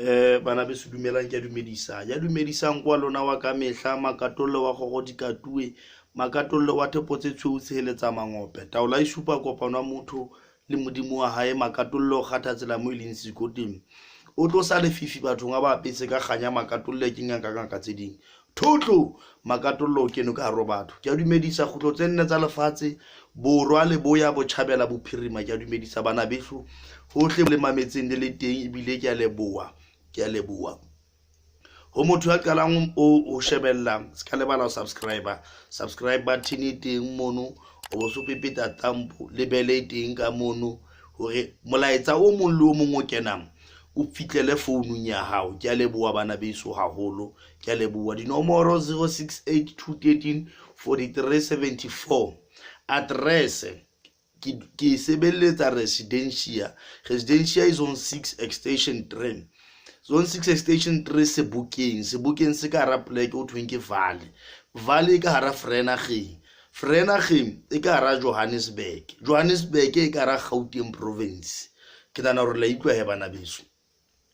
Bana beso dumelang, ke a dumedisa. Ya dumedisang kwa lona wa ka mehla, Makatolle wa kgoro dikatue, Makatolle wa thepo tse tshweu tsheheletsa mangope. Taola e supa kopano ya motho le modimo wa hae, Makatolle o kgatha tsela mo e leng siko teng. O tlosa lefifi bathong a ba apetse ka kganya, Makatolle ke ngaka ngaka tse ding. Thotlo! Makatolle o kene ka haro batho. Ke a dumedisa kgutlo tse nne tsa lefatshe, borwa, leboya, botjhabela, bophirima. Ke a dumedisa bana beso hohle le mametseng le le teng, ebile ke a leboha, ke a leboha. Ho motho ya qalang o shebella, se ka lebala ho subscriber. Subscribe button e teng mono, o bo so pepeta thumb le bele e teng ka mono hore molaetsa o mong le o mong o kenang o fitlele founung ya hao. Ke a leboha bana beso haholo, ke a leboha. Dinomoro 068 213 4374. Address ke sebeletsa Residencia. Residencia is on 6 extension 3. Zone 6 extension 3 Sebokeng. Sebokeng se ka hara poleke o thweng ke Valley. Valley e ka hara Vereeniging. Vereeniging e ka hara Johannesburg. Johannesburg e ka hara Gauteng province. Ke nahana hore la utlwa he bana beso.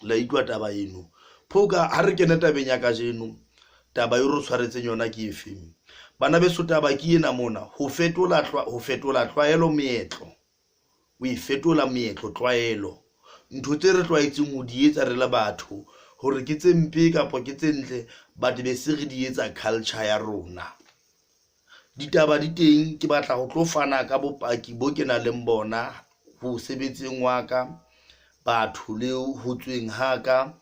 La utlwa taba eno. Phoka ha re kene tabeng ya kajeno, taba e re tshwaretseng yona ke efeng? Bana beso taba ke ena mona, ho fetola ho fetola tlwaelo meetlo. O e fetola meetlo tlwaelo. Ntho tse re tlwaetseng ho di etsa re le batho hore ke tse mpe kapa ke tse ntle, but be se re di etsa culture ya rona. Ditaba di teng, ke batla ho tlo fana ka bopaki bo ke nang le bona ho sebetseng wa ka, batho le ho tsweng ha ka,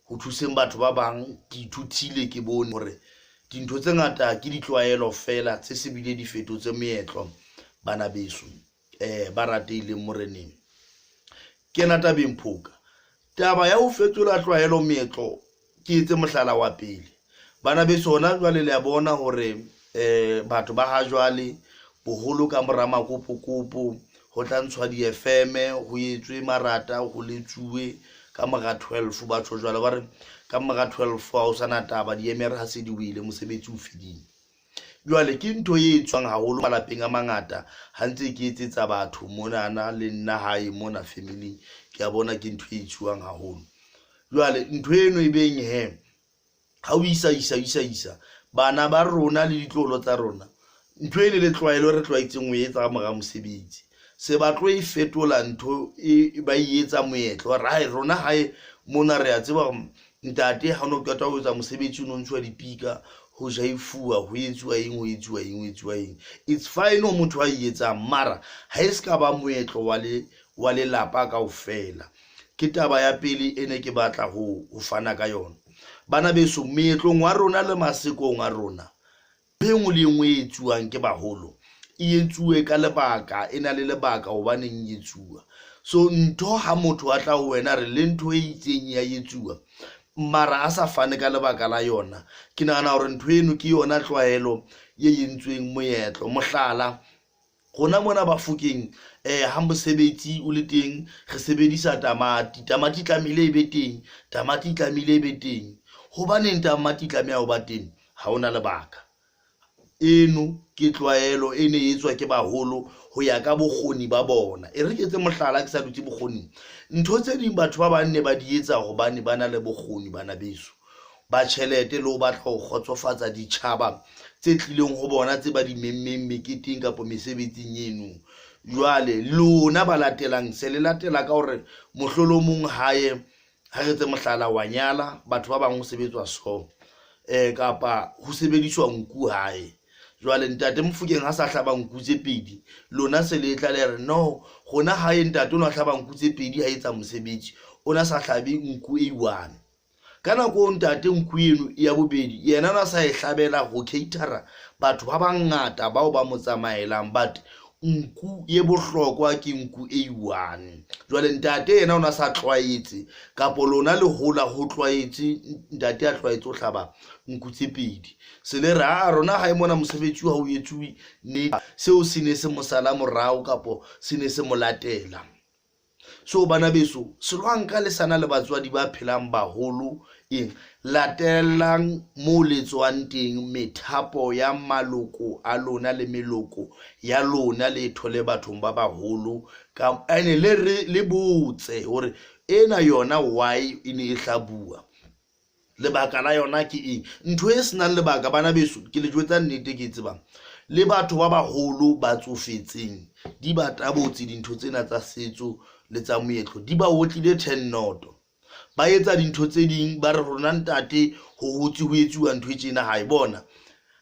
ho thuseng batho ba bang. Ke ithutile, ke bone hore dintho tse ngata ke ditlwaelo feela tse se bile di fetotse meetlo, bana beso ba ratehileng moreneng. Kena tabeng phoka. Taba ya ho fetola tlwaelo meetlo, ke etse mohlala wa pele. Bana beso hona jwale le a bona hore batho ba ha jwale boholo ka mora makopokopo ho tla ntshwa di-F_M, ho etswe marata, ho letsuwe ka mora 12. Batho jwale ba re ka mora 12 ha ho sana taba, diemere ha se di wele, mosebetsi o fedile. Jwale ke ntho e etswang haholo malapeng a mangata. Ha ntse ke etsetsa batho monana le nna hae mona family, ke a bona ke ntho e etsuwang haholo. Jwale ntho eno e beng he, ha o isa isa isa isa bana ba rona le ditloholo tsa rona, ntho e ne le tlwaelo re tlwaetseng ho etsa ka mora mosebetsi, se ba tlo e fetola ntho e ba e etsa moetlo. Hae rona hae mona re a tseba hore ntate ha o no qeta ho etsa mosebetsi o no ntshuwa dipika, ho jaifuwa, ho etsuwa eng, ho etsuwa eng, ho etsuwa eng. It's fine ho motho a e etsang, mara ha e se ka ba moetlo wa le wa lelapa kaofela. Ke taba ya pele e ne ke batla ho ho fana ka yona. Bana beso, meetlong wa rona le masekong a rona, ntho e nngwe le e nngwe e etsuwang ke baholo e etsuwe ka lebaka, e na le lebaka hobaneng e etsuwa. So ntho ha motho a tla ho wena re le ntho e itseng ya etsuwa, mara a sa fane ka lebaka la yona, ke nahana hore ntho eno ke yona tlwaelo e entsweng moetlo. Mohlala, rona mona Bafokeng ha mosebetsi o le teng re sebedisa tamati. Tamati tlamehile e be teng, tamati tlamehile e be teng. Hobaneng tamati tlameha ho ba teng? Ha hona lebaka. Eno ke tlwaelo e ne e etswa ke baholo ho ya ka bokgoni ba bona. E re ke etse mohlala ke sa dutse bokgoning. Ntho tse ding batho ba bang ne ba di etsa hobane ba na le bokgoni bana beso ba tjhelete le ho batla ho kgotsofatsa ditjhaba tse tlileng ho bona tse ba di memmeng meketeng kapa mesebetsing eno. Jwale lona ba latelang se le latela ka hore mohlolomong hae, ha re etse mohlala, wa nyala batho ba bang ho sebetswa so kapa ho sebediswa nku hae. Jwale ntate Mofokeng ha sa hlaba nku tse pedi, lona se le tla le re no, rona hae ntate o na hlaba nku tse pedi ha etsa mosebetsi, o na sa hlabe nku e one. Ka nako eo ntate nku eno ya bobedi yena na sa e hlabela ho catera batho ba bangata bao ba mo tsamaelang, but nku ye bohlokwa ke nku e one. Jwale ntate yena o na sa tlwaetse, kapo lona le hola ho tlwaetse ntate a tlwaetse ho hlaba nku tse pedi. Se le re a rona hae mona mosebetsi ha o etsuwe ne, seo se ne se mo sala morao kapo se ne se mo latela. So bana beso, selwanka le sana le batswadi ba phelang baholo eng, latelang mo le tswang teng, methapo ya maloko a lona le meloko ya lona le thole bathong ba baholo ka ene le re le botse hore Ena yona why e ne e hlabuwa? Lebaka la yona ke eng? Ntho e senang lebaka bana beso, ke le jwetsa nnete ke e tsebang. Le batho ba baholo ba tsofetseng di ba tabotse dintho tsena tsa setso le tsa moetlo, di ba otlile ten noto. Ba etsa dintho tse ding ba re rona ntate ho hotse ho etsuwa ntho e tjena ha e bona.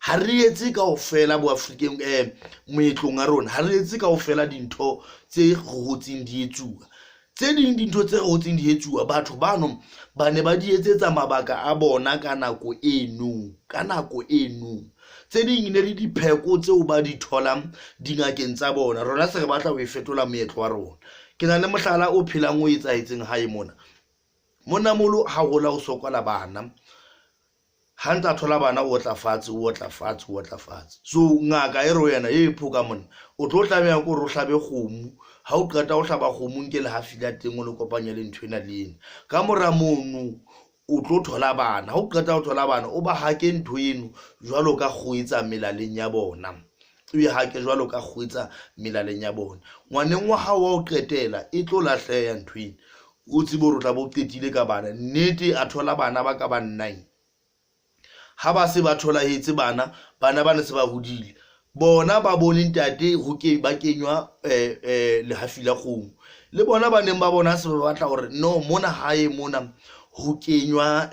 Ha re etse kaofela bo Afrikeng moetlong wa rona, ha re etse kaofela dintho tse re hotseng di etsuwa. Tse ding dintho tse re hotseng di etsuwa, batho bano ba ne ba di etsetsa mabaka a bona ka nako eno, ka nako eno. Tse ding e ne le dipheko tseo ba di tholang dingakeng tsa bona. Rona se re batla ho e fetola moetlo wa rona. Ke na le mohlala o phelang o etsahetseng hae mona. Monnamoholo ha hola o sokola bana. Ha ntse a thola bana o otla fatshe, o otla fatshe, o otla fatshe. So ngaka e re ho yena, e phoka monna, o tlo tlameha ke hore o hlabe kgomo. Ha o qeta ho hlaba kgomo, nke lehafi la teng o le kopanye le ntho ena le ena. Ka mora mono o tlo thola bana. Ha o qeta ho thola bana, o ba hake ntho eno jwalo ka kgwetsa melaleng ya bona. O e hake jwalo ka kgwetsa melaleng ya bona. Ngwaneng wa hao wa ho qetela e tlo lahleha ntho ena. O tsebe hore o tla be o qetile ka bana. Nnete a thola bana ba ka bang nine. Ha ba se ba tholahetse bana, bana ba ne se ba hodile. Bona ba bone ntate ho ke ba kenywa lehafi la kgomo. Le bona ba neng ba bona se ba batla hore no mona hae mona ho kenywa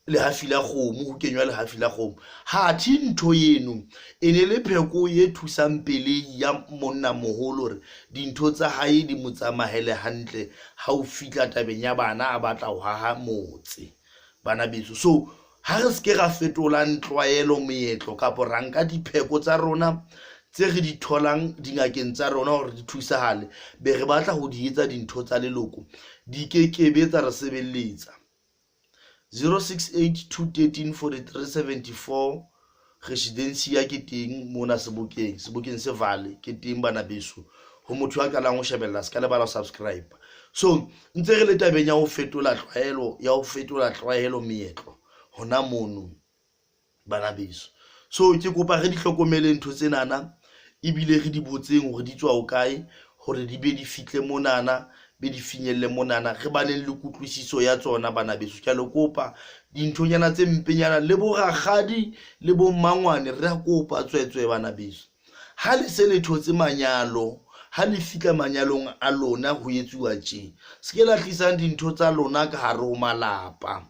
lehafi la kgomo, ho kenywa lehafi la kgomo. Hathe ntho eno e ne le pheko e thusang pelehi ya monnamoholo hore dintho tsa hae di mo tsamahele hantle ha o fihla tabeng ya bana a batla ho haha motse. Bana beso, so ha re se ke ra fetolang tlwaelo meetlo kapo ra nka dipheko tsa rona tse re di tholang dingakeng tsa rona hore di thusahale, be re batla ho di etsa dintho tsa leloko, di ke ke be tsa re sebeletsa. 068 213 43 74 Residency ya ke teng mona sebokeng, sebokeng se Vale ke teng bana beso. Ho motho ya qalang ho shebella se ka lebala ho subscribe. So ntse re le tabeng ya ho fetola tlwaelo, ya ho fetola tlwaelo meetlo hona mono bana beso. So ke kopa re di hlokomele ntho tsenana ebile re di botseng hore di tswa ho kae hore di be di fihle monana be di finyelle monana re baneng le kutlwisiso ya tsona bana beso. Ke a le kopa dinthonyana tse mpenyana le bo rakgadi le bo mmangwane re a kopa tswetswe bana beso. Ha le se le thotse manyalo, ha le fihla manyalong a lona ho etsuwa tje, se ke la tlisang dintho tsa lona ka hare ho malapa.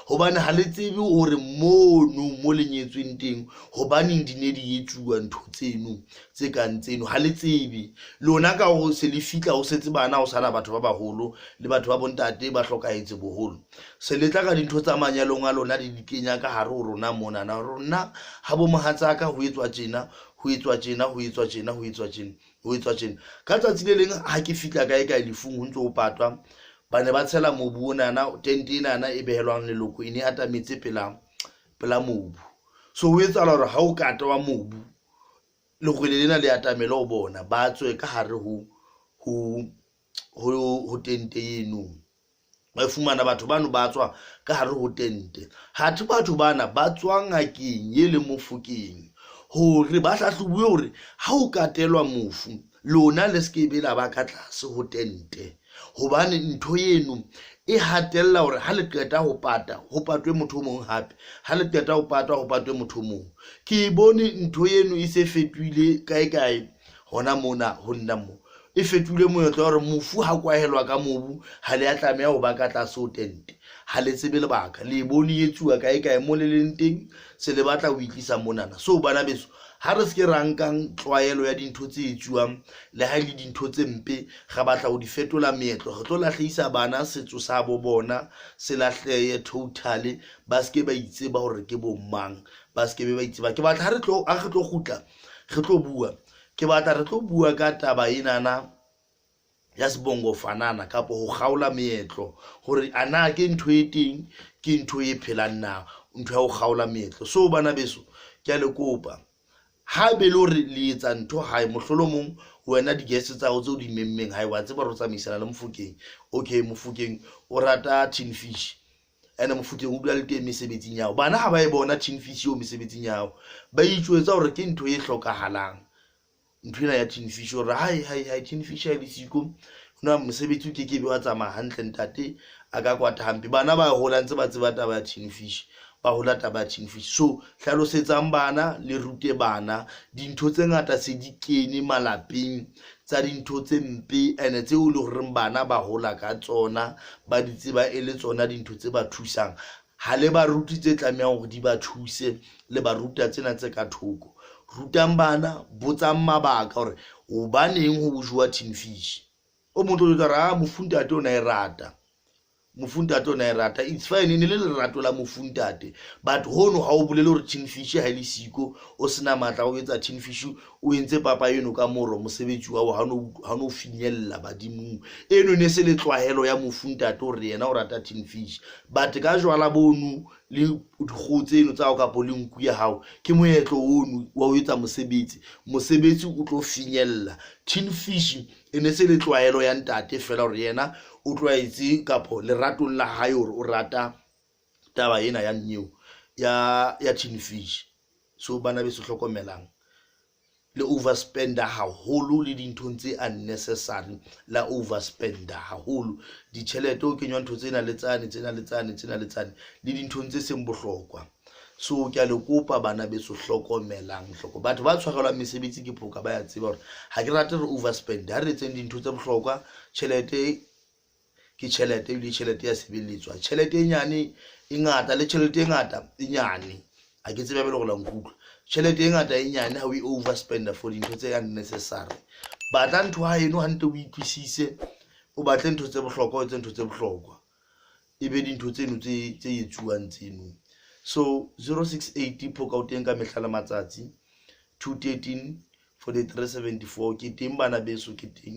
Hobane ha le tsebe hore mono mo le nyetsweng teng hobaneng di ne di etsuwa ntho tseno tse kang tseno, ha le tsebe. Lona ka hore se le fihla ho setse bana ho sala batho ba baholo le batho ba bontate ba hlokahetse boholo. Se le tla ka dintho tsa manyalong a lona le di kenya ka hare ho rona monana. Rona ha bo mohatsaka ho etswa tjena, ho etswa tjena, ho etswa tjena, ho etswa tjena. Ho etswa tjena. Ka tsatsi le leng ha ke fihla kae kae lefung ho ntse ho patwa, ba ne ba tshela mobu onana, tente enana e behelwang leloko e ne e atametse pela, pela mobu. So ho etsahala hore ha o kata wa mobu, lerwele lena le atamele ho bona, ba tswe ka hare ho, ho, ho, ho tente eno. Ba fumana batho bano ba tswa ka hare ho tente. Hathe batho bana ba tswa ngakeng e leng Mofokeng hore ba hlahlobuwe hore ha o katelwa mofu lona le se ke be la ba ka tlase ho tente, hobane ntho eno e hatella hore ha le qeta ho pata ho patwe motho o mong hape, ha le qeta ho patwa ho patwe motho o mong. Ke e bone ntho eno e se fetohile kae kae hona mona ho nna mo. E fetohile moetlo wa hore mofu ha kwahelwa ka mobu ha le a tlameha ho ba ka tlase ho tente. Ha le tsebe lebaka. Le e bone e etsuwa kae kae mo le leng teng, se le batla ho e tlisa monana. So bana beso, ha re se ke ra nkang tlwaelo ya dintho tse etsuwang le ha e le dintho tse mpe, ra batla ho di fetola meetlo. Re tlo lahlehisa bana setso sa bo bona se lahlehe totally, ba se ke ba itseba hore ke bo mang, ba se ke be ba itseba. Ke batla ha re tlo, ha re tlo kgutla re tlo bua. Ke batla re tlo bua ka taba enana ya sebongo fanana kapo ho kgaola meetlo, hore a na ke ntho e teng, ke ntho e phelang na, ntho ya ho kgaola meetlo. So bana beso, ke a le kopa, ha be le hore le etsa ntho hae, mohlolomong wena di-guest tsa hao tseo di memmeng hae, wa tseba hore o tsamaisana le Mofokeng. Okay, Mofokeng o rata tin fish, ene Mofokeng o dula le teng mesebetsing ya hao. Bana ha ba e bona tin fish eo mesebetsing ya hao, ba itjwetsa hore ke ntho e hlokahalang, ntho ena ya tin fish, hore hai hai hai tin fish ha e le siko. Na mosebetsi o ke ke be wa tsamaya hantle, ntate a ka kwata hampe. Bana ba hola ntse ba tseba taba ya tin fish, ba hola taba ya tin fish. So hlalosetsang bana, le rute bana. Dintho tse ngata se di kene malapeng tsa dintho tse mpe, ene tseo e le horeng bana ba hola ka tsona, ba di tseba e le tsona dintho tse ba thusang. Ha le ba rute tse tlamehang hore di ba thuse, le ba ruta tsena tse ka thoko. Rutang bana, botsang mabaka hore hobaneng ho jowa tin fish. O mong tlo jwetsa hore a mofuntate o na e rata, mofuntate o na e rata. It's fine, e ne le lerato la mofuntate, but hono ha o bolele hore tin fish ha e le siko, o sena matla o etsa tin fish, o entse papa eno ka moro, mosebetsi wa ha no finyella badimong. Eno ne se le tlwahelo ya mofuntate hore yena o rata tin fish, but ka jwala bono le dikgoho tseno tsa hao kapo le nku ya hao, ke moetlo ono wa ho etsa mosebetsi. Mosebetsi o tlo finyella. Tin fish e ne se le tlwaelo ya ntate fela, hore yena o tlwaetse kapo leratong la hae hore o rata taba ena ya new ya tin fish. So bana beso, hlokomelang, le overspenda haholo le dinthong tse unnecessary, la overspenda haholo ditjhelete, o kenywa ntho tsena le tsane, tsena le tsane, tsena le tsane, le dinthong tse seng bohlokwa. So ke a le kopa, bana beso, hlokomelang hloko. Batho ba tshwarelwang mesebetsi ke phoka ba ya tseba hore ha ke rate re overspend. Ha re etseng dintho tse bohlokwa. Tjhelete ke tjhelete, ebile tjhelete ya sebeletswa. Tjhelete e nyane e ngata, le tjhelete e ngata e nyane. Ha ke tsebe le gore la nkutlwa. Tjhelete e ngata e nyane ha o e overspenda for dintho tse unnecessary. Batla ntho ha eno hantle, o utlwisise, o batle ntho tse bohlokwa, o etse ntho tse bohlokwa, e be dintho tseno tse etsuwang tseno. So 068 phoka o teng ka mehla le matsatsi, 213 43 74. Ke teng, bana beso, ke teng.